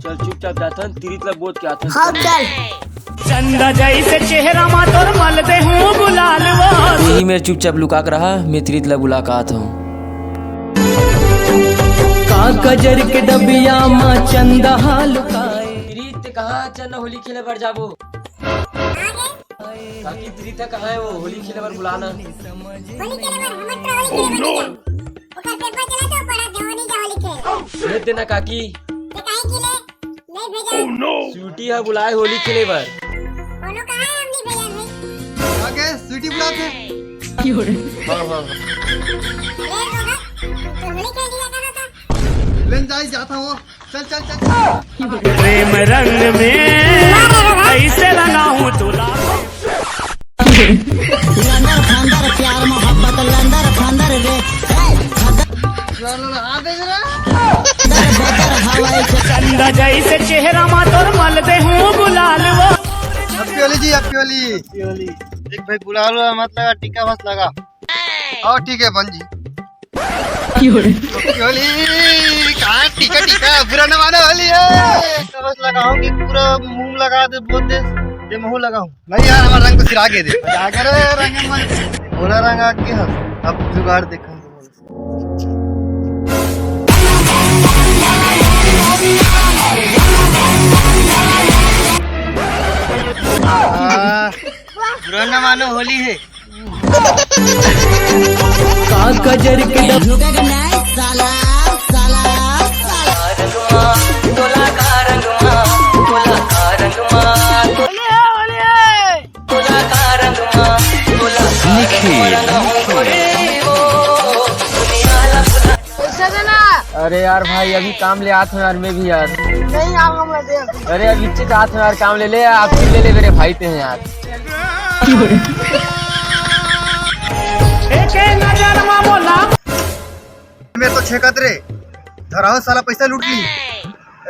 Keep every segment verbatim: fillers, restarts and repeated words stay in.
चल चुपचाप जाथन, तीरित ला बोध के आथन। हाँ, चल। चंदा जैसे चेहरा मा तोर मल दे हूँ गुलाल वो। यही मेर चुपचाप लुका के रहा, मैं तीरित ला बुला के आत हूँ। का कजर के डबिया मा चंदा हा लुकाए। तीरित कहाँ चल होली खेले बर जाबो? काकी, प्रीता कहाँ है? वो होली खेले बर बुलाना। होली खेले बर, हमर तो होली खेले बर नहीं जा। ओकर पेपर चला तो पढ़ा दे, होली जा होली खेले। भेज देना काकी। ते काहे के ले? नहीं भेजा। स्वीटी हा बुलाए होली खेले बर। कोनो कहाँ है हमनी भेजा भाई? आगे स्वीटी बुलाते। हाँ, हाँ, हाँ। ले होगा, तो होली खेल लिया करो तो। लेन जाई जाता हूँ। चल, चल, चल, चल। प्रेम रंग में ऐसे रंगा हूँ तुला। लंदर फंदर प्यार मोहब्बत लंदर फंदर रे। चल, आ दे रे। चंदा जैसे चेहरा मा तोर मल दे हूँ गुलाल वो। Happy Holi जी, Happy Holi। Happy Holi। देख भाई, गुलाल वाला मत लगा, टीका बस लगा। हाँ, ठीक है बहन जी। Happy Holi। कहाँ टीका, टीका, बुरा न मानो, होली है। कवच लगाऊं कि पूरा मुंह लगा दे, बोल दे, दे मुंह लगाऊं। नहीं यार, हमारा रंग तो सिरा के दे। क्या करे रंग में? बोला रंग आके हम। अब जुगाड़ देखा। आ, बुरा न मानो, होली है। का कजर के डब- रुकेगा नहीं साला, साला, साला। निखिल। पैसा देना। अरे यार भाई, अभी काम ले आत हूँ यार, मैं भी यार। नहीं आऊंगा मैं दे। अरे यार, नीचे जात हूँ यार, काम ले ले, आप भी ले ले मेरे भाई ते हैं यार। एक नजर मा मोला। मैं तो छेकत रे, धराहो साला पैसा लूट ली।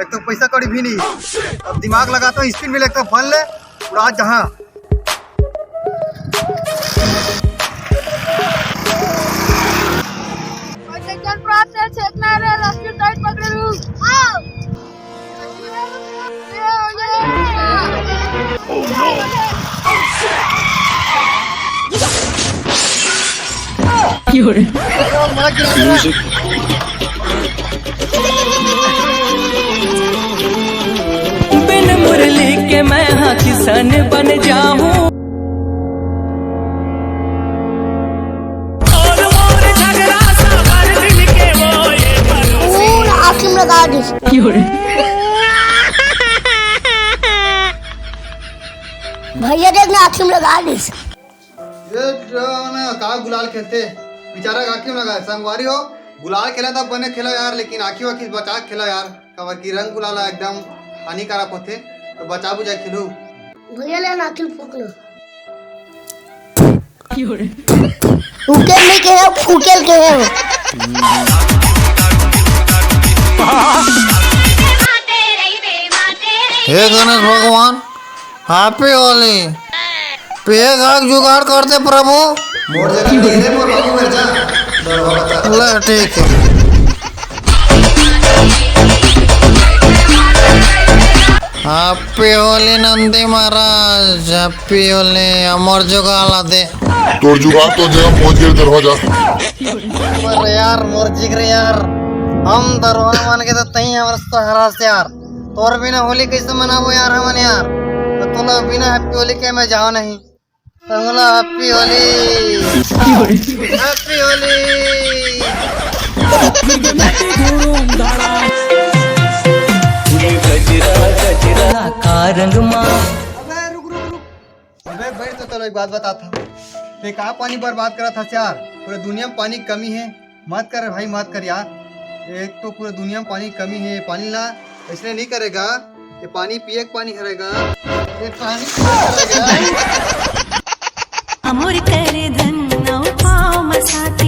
एक तो पैसा कौड़ी भी नहीं, अब दिमाग लगाता हूँ, स्पीड में लेकर फन ले, उड़ा जहाँ। चल प्राप्त है, छेकना रे, लक्ष्मी टाइट पकड़े रू। आओ। Music। बिन मुरली के मैं हा किसन बन जाहूं। पूरा आँखी में लगा दिस। भैया देख ना, आँखी में लगा दिस। ये ड्रामा का गुलाल खेलते, बेचारा का क्यों लगा? संगवारी हो, गुलाल खेला था, बने खेला यार, लेकिन आँखी वाखी बचा के खेला यार, काबर कि रंग गुलाल एकदम हानिकारक होते, तो बचा बुझा के खेलो। भैया ले ना आँखी फूक लो। उकेल नहीं के है, फूकेल के है। हे गणेश भगवान, Happy Holi। पेय खाक जुगाड़ कर दे प्रभु। मोर जगह दे दे, मोर बाबू घर जा। ले, ठीक है। Happy Holi नंदी महाराज, Happy Holi। अमर जुगाड़ ला दे। तोर जुगाड़ तो जगह पहुंच गए दरवाजा। अरे यार, मोर जिगर यार, हम दरवाजा मान के तो तई हमारे सहारा से यार। तोर बिना होली कैसे मनाबो यार हमन यार? तो तोला बिना Happy Holi के मैं जाओ नहीं। तो बोला Happy Holi। Happy Holi। का रंग मा। अबे रुक, रुक, रुक। अबे बैठ तो, चलो एक बात बताता हूँ। ते का पानी बर्बाद करा था यार? पूरे दुनिया में पानी की कमी है, मत कर भाई, मत कर यार। एक तो पूरे दुनिया में पानी की कमी है, ये पानी ला इसने नहीं करेगा, ये पानी पिए के पानी हरेगा, ये पानी पिए के हरेगा। अमर करे धन नौ पाँव मसाती।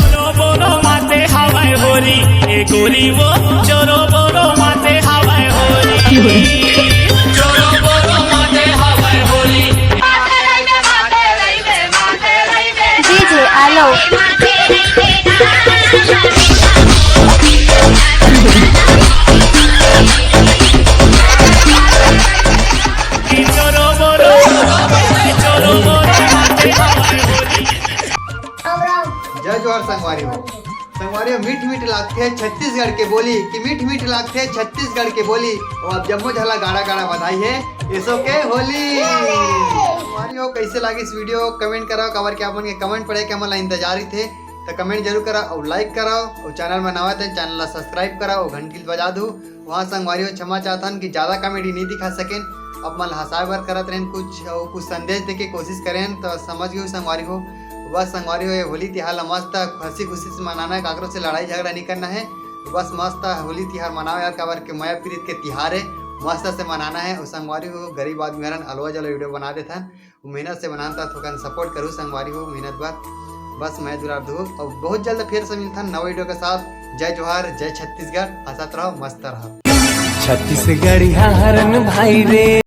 जोरो बोरो माते हवाए होरी, ए गोरी वो। जोरो बोरो माते हवाए होरी। जोरो बोरो माते हवाए जय जोहार संगवारी हो। संगवारी हो, मीठ मीठ लागथे छत्तीसगढ़ के बोली, कि मीठ मीठ लागथे छत्तीसगढ़ के बोली। अउ आप जम्मो झन ला गाड़ा गाड़ा बधाई हे, एसो के होली। संगवारी हो, कैसे लागिस वीडियो, कमेंट करा, काबर के आप मन के कमेंट पढ़े के हमन ला इंतजार ही थे। तो कमेंट जरूर करा अउ लाइक करा, अउ चैनल में नवा हे त चैनल ला सब्सक्राइब करा अउ घंटी ल बजा दू। वहाँ संगवारी हो, क्षमा चाहथन कि ज्यादा कॉमेडी नहीं दिखा सकेन, आप मन ला हंसाए बर करत रहेन कुछ, अउ कुछ संदेश देके कोशिश करेन, तो समझ गए संगवारी हो। बस संगवारी हो, ये होली तिहार ला मस्त हंसी खुशी से मनाना है, काकरो से लड़ाई झगड़ा नहीं करना है। बस मस्त होली तिहार मनाओ यार, काबर के मया प्रीत के तिहार है, मस्त से मनाना है। अउ संगवारी हो, गरीब आदमी हरन अलवा जलवा वीडियो बना देथन, मेहनत से बनान त थोकन सपोर्ट करू संगवारी हो, मेहनत बर बस मैं दुलार दू। अउ बहुत जल्द फिर से मिलथन नवा वीडियो के साथ। जय जोहार, जय छत्तीसगढ़, हंसत रहो, मस्त रहो। छत्तीसगढ़िया हरन भाई रे।